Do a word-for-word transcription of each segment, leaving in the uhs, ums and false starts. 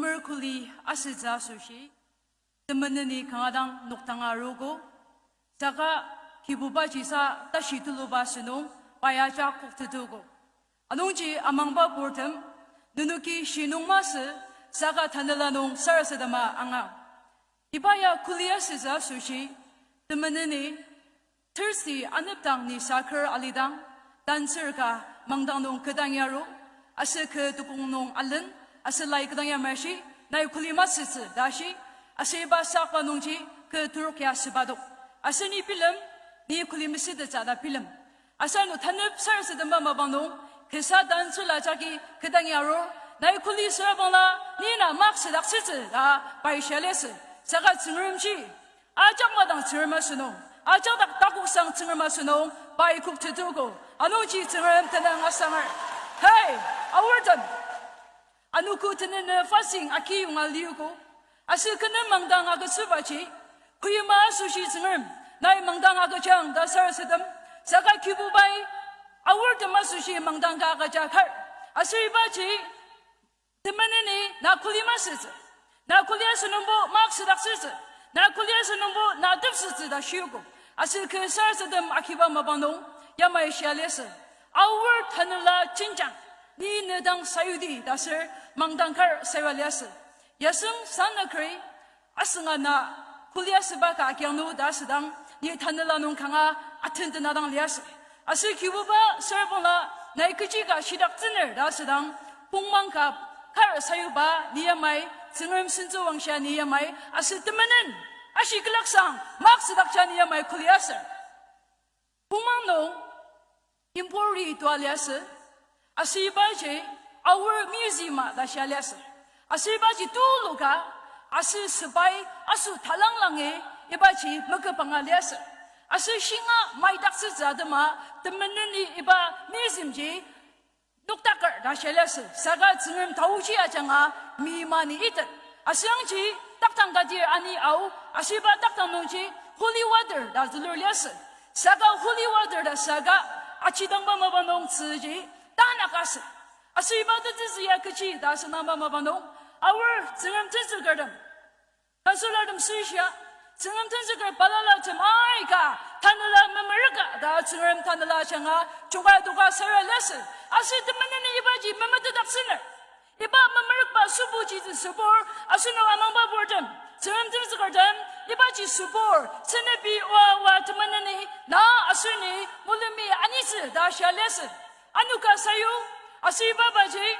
Merkuli asütsü asoshi, temeneni kanga dang nokdanga arogo, saka Kibubaji sa tashi tuluba asünung, pai ajak koktetugo. Anungji amangba purtem, nenoki shinung masü, saka tanela nung sarasadema anga. Iba ya kuli asütsü asoshi, temeneni, Thursday anepdang ni saker alidang, dancer ka mangdang nung kü dang yaru, aser kü tukong nung alen, aser lai kü dang yamashi, nai kuli masütsü ta shi, aser iba sakba nungji kü terok ya sübatok. Aser ni bilem, ni kuli mesütettsü ta bilem. Aser ano tanep sarasadema mapang nung, kasa dancer la jagi kü dang yarur, nai kuli sürabangla, ni na mak südaktsütsü ta pai shia liasü, saka Tsüngremji ajak madang Tsüngrem asünung, ajak dak takoksang Tsüngrem asünung, pai koktetugo, anungji Tsüngrem tenüng asanger. Hey, aortem. Anogo tenene fasting akiyonga liugo. Aser kü nem mangdang agütsübaji, koyima asoshi Tsüngrem, nai mangdang agüjang ta sarasadem, saka Kibubai, aortem asoshi mangdang ka agüja kar. Aser ibaji, temeneni na kuli masütsü, na kuli asünungbo mak südaktsütsü, na kuli asünungbo na tepsütsü ta shiogo. Aser kü sarasadem akiba mapang nung, yamai shia liasü, aor tanela jenjang, ni ne dang sayudi ta ser mangdang kar sayua liasü. Yasüng sanakeri, asünga na kuli asüba ka agiang nu ta asüdang, ni tanela nung kanga atentena dang liasü. Aser Kibuba sürabangla, nai kechi ka shidaktsüner ta asüdang, pongmang ka kar sayuba ni yamai, Tsüngrem sentsü wangshia ni yamai, aser temenen, ashi külaksang mak südakja ni yamai kuli aser. Pongmang nung, impori tua liasü, aser ibaji, aor museum a ta shia liasü. Aser ibaji tuluka, aser sepai, aser talanglangi, ibaji mekübanga liasü. Aser shinga maidaktsütsü atema, temeneni iba museum ji, nokdaker ta shia liasü, saka Tsüngrem taoji ajanga mi mani itet. Aser yangji taktang kadir ani ao, aser iba taktang nungji holy water ta zülur liasü. Saka holy water ta saka achidangba mapang nung tzüji tanak asü. Aser iba tetsütsü ya kechi ta asüngdangba mapang nung, aor Tsüngrem tenzükertem, counselortem süshia, Tsüngrem tenzüker balalatem aika, tanela memerüka ta Tsüngrem tanela ajanga, joka doka sara liasü, aser temeneni ibaji memetetdaktsüner. Iba memerükba sübuji tsü sübur, asenok amangba purtem, Tsüngrem tenzükertem, ibaji sübur, senepi oa oa temeneni, na aser ni, mulumi anitsü ta shia liasü. Anoka sayu, aser iba baji,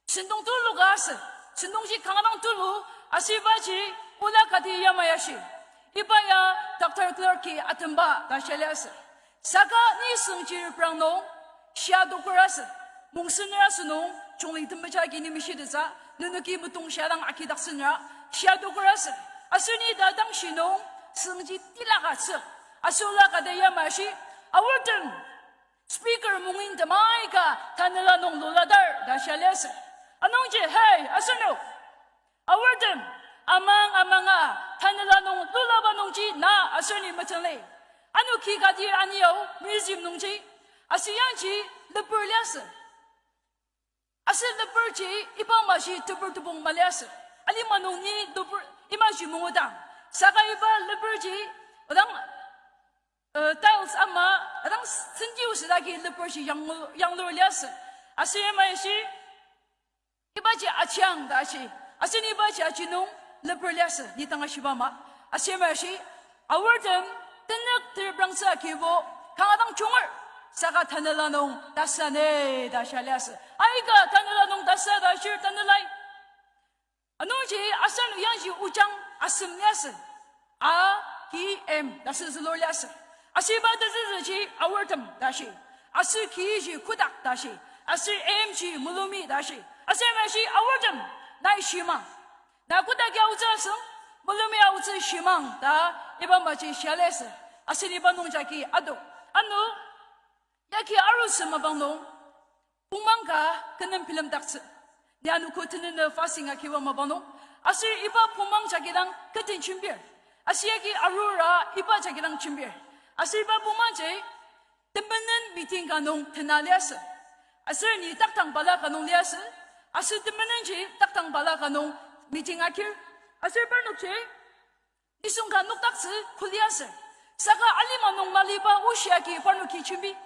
sentong tulu ka asü, sentongji kanga dang tulu, aser ibaji ola kati yamai ashi. Iba ya Doctor Clarke-i atemba ta shia liasü. Saka nisung chir prang nung, shia doker asü. Mungsener asünung, chungli tembaja agi ni meshitettsü, nenoki metong shia dang agidaktsünera, shia doker asü. Aser ni ta dang shi nung, süngji tila ka tsü. Aser ola kati yamai ashi, aortem speaker mungin temaika tanela nung luladar ta shia liasü. Anungji, hey, asenok, aortem, amang amanga tanela nung lulaba nungji na aser ni metsüngli. Ano ki kadir aniyao museum nungji, aser yangji leper liasü. Aser leperji iba maji tebur tebong maliasü. Alima nung ni leper imaji mungudang. Saka iba leperji odang, eh, tiles ama, odang sentiu südagi leperji yang, yanglur liasü. Aser yamai ashi, ibaji achiang ta ashi. Aser ni ibaji aji nung leper liasü, ni tanga shiba ama. Aser yamai ashi, aortem, tenük ter prangtsü akibo, kanga dang junger, saka tanela nung tasa ne ta shia liasü. Aika tanela nung tasa ta shir tanelai. Anungji aser ano yangji ojang asem liasü. A, K, M ta sü zülur liasü. Aser iba tetsütsüji aortem ta shi. Aser K ji kotak ta shi. Aser M ji mulumi ta shi. Aser M ji aortem, nai shimang. Na kotaki aotsü asüng, mulumi aotsü shimang ta iba maji shia liasü. Aser iba nungjagi ado. Ano, yagi arusü mapang nung, pongmang ka kü nem bilemdaktsü. Ni anogo tenene fasting akiba mapang nung, aser iba pongmang jagi dang kü den jembir. Aser yagi arura iba jagi dang jembir. Aser iba pongmangji temenen meeting ka nung tena liasü. Aser ni taktang bala ka nung liasü. Aser temenenji takdang balaka nung meeting akir. Aser parnokji nisung ka nokdaktsü kuli aser. Saka alima nung maliba oshi agi parnoki jembi.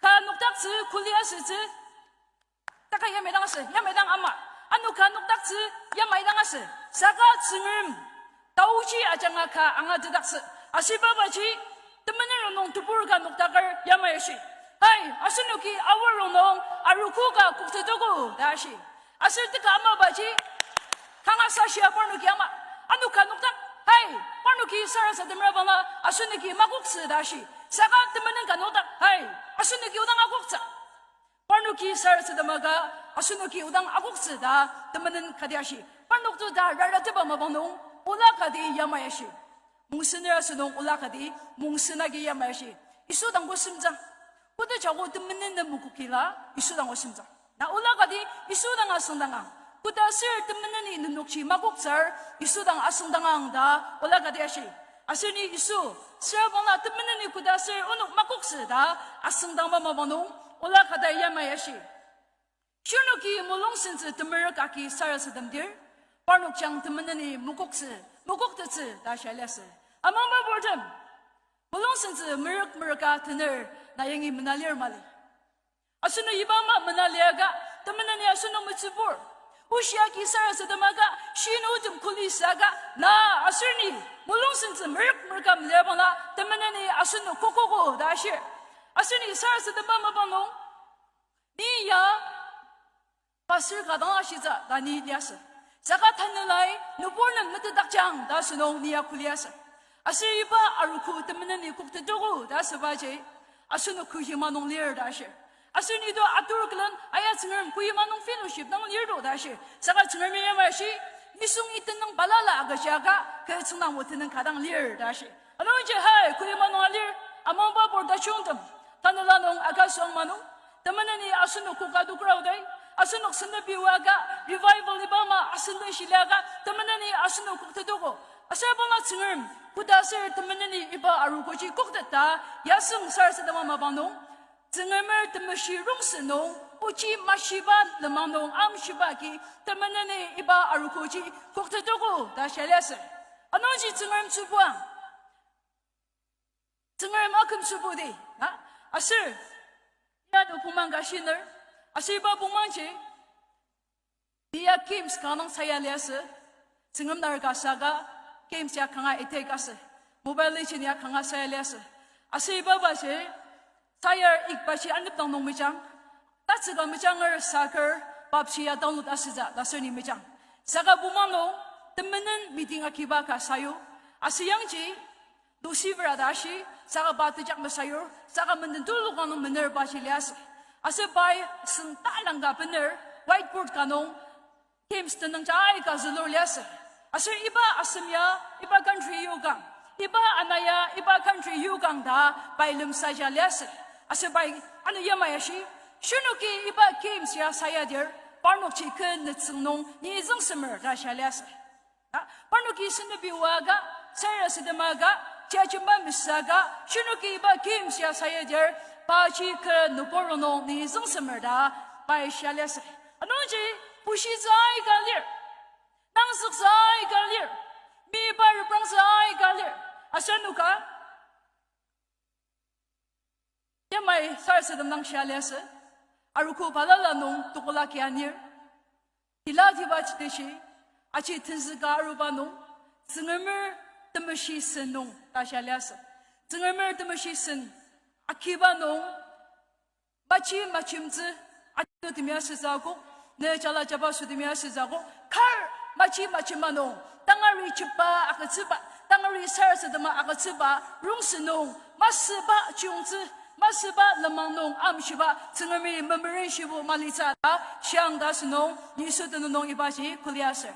Ka nokdaktsü kuli asütsü. Taka yamai dang asü, yamai dang ama. Ano ka nokdaktsü yamai dang asü. Saka Tsüngrem taoji ajanga ka angatetdaktsü. Aser ibabaji temenen rongnung tebur ka nokdaker yamai ashi. Hai, asenoki aor rongnung arogo ka koktetogo ta ashi. Aser teka amabaji kanga sashia parnoki ama. Ano ka nokdak, hai, parnoki sarasademra bangla asenoki makoktsü ta ashi. Saka temenen ka nokdak, hai, asenoki odang akoktsü. Parnoki sarasadema ka, asenoki odang akoktsü ta temenen kati ashi. Parnok to ta rarateba mapang nung, ola kati yamai ashi. Mungsener asünung ola kati, mungsena agi yamai ashi. Yisu dang ko semtsü. Koda jako temenen nem mokokila, Yisu dang ko semtsü. Na ola kati, Yisu dang asüngdangang. Koda aser temeneni nenokji makoktsür, Yisu dang asüngdangang ta ola kati ashi. Aser ni Yisu, sür bangla temeneni koda aser onok makoktsü ta asüngdangba mapang nung, ola kati yamai ashi. Shirnoki mulung sentsü temerük agi sarasademdir, parnok jang temeneni mokoktsü, mokoktettsü ta shia liasü. Amangba purtem, mulung sentsü merük merüka tener na yangi mena lir mali. Asenoki iba ama mena liaka, temeneni asenok metsübur. Oshi agi sarasademaka, shinotem kuli saka, na aser ni, mulung sentsü merük merüka meliabangla, temeneni asenok kokogo ta ashir. Aser ni sarasademba mapang nung, ni ya pastor ka dang ashitsü ta ni liasü. Saka tanelai, nübur nem metetdakjang ta asünung ni ya kuliasü. Aser iba arogo temeneni koktetogo ta asübaji, asenok Kohima nung lir ta ashir. Aser ni to atur külen aya Tsüngrem Kohima nung fellowship dang lir to ta ashir. Saka Tsüngremi yamai ashi, nisung itenüng balala agüjaka, kü tsüngdang o tenüng ka dang lir ta ashi. Anungji hai, Kohima nung alir, amangba pur tajungtem, tanela nung aka süang manung, temeneni asenok koka tukrao dai, asenok senepi waka, revival iba ama asen den shiliaka, temeneni asenok koktetogo. Aser bangla Tsüngrem, koda aser temeneni iba arogoji kokteta, yasüng sarasadema mapang nung, Tsüngremer temeshi rongsen nung, ochi mashiba lenmang nung amshiba agi, temeneni iba arogoji koktetogo ta shia liasü. Anungji Tsüngrem tsübua. Tsüngrem akümtsübudi, na? Aser, ya do pungmang ka shiner, aser iba pungmangji, ni ya games kanga saya liasü, Tsüngrem nar ka saka, games ya kanga attack asü, Mobile Legend ya kanga saya liasü. Aser ibabaji, sayar ikbaji anepdang nung mejang, tatsüka mejanger soccer, PUBG ya download asütsü, ta aser ni mejang. Saka pungmang nung, temenen meeting akiba ka sayu, aser yangji, Lucifer ta ashi, saka pa tejak mesayur, saka menden tulu ka nung mener paji liasü. Aser pai sen talang ka bener, whiteboard ka nung, games tenüngja aika zülur liasü. Aser iba asem ya, iba country yokang, iba ana ya, iba country yokang ta pai lemsaja liasü. Aser pai ano yamai ashi, shinoki iba games ya sayadir, parnokji kü nütsüng nung ni züngsemer ta shia liasü. A, parnoki senepi waka, sarasademaka, jajemba mesüaka, shinoki iba games ya sayadir, paji kü nübur rongnung ni züngsemer ta pai shia liasü. Anungji, bushitsü aika lir, nangzüktsü aika lir, mi pa reprangtsü aika lir, aser noka yamai sarasadem dang shia liasü, arogo balala nung tokola ki anir, tila tiba jiteshi, aji tenzüka aruba nung, Tsüngremer temeshi sen nung ta shia liasü. Tsüngremer temeshi sen akiba nung, maji majemtsü, atutemi asütsü akok, ne jala jaba sütemi asütsü akok, kar maji majema nung, tangari jeba agütsüba, tangari sarasadema agütsüba rongsen nung, masüba chiyungtsü, masüba lenmang nung amshiba Tsüngremi memerenshitsü malitsü ta shiang ta asünung, Yisu tenüng nung ibaji kuliasü.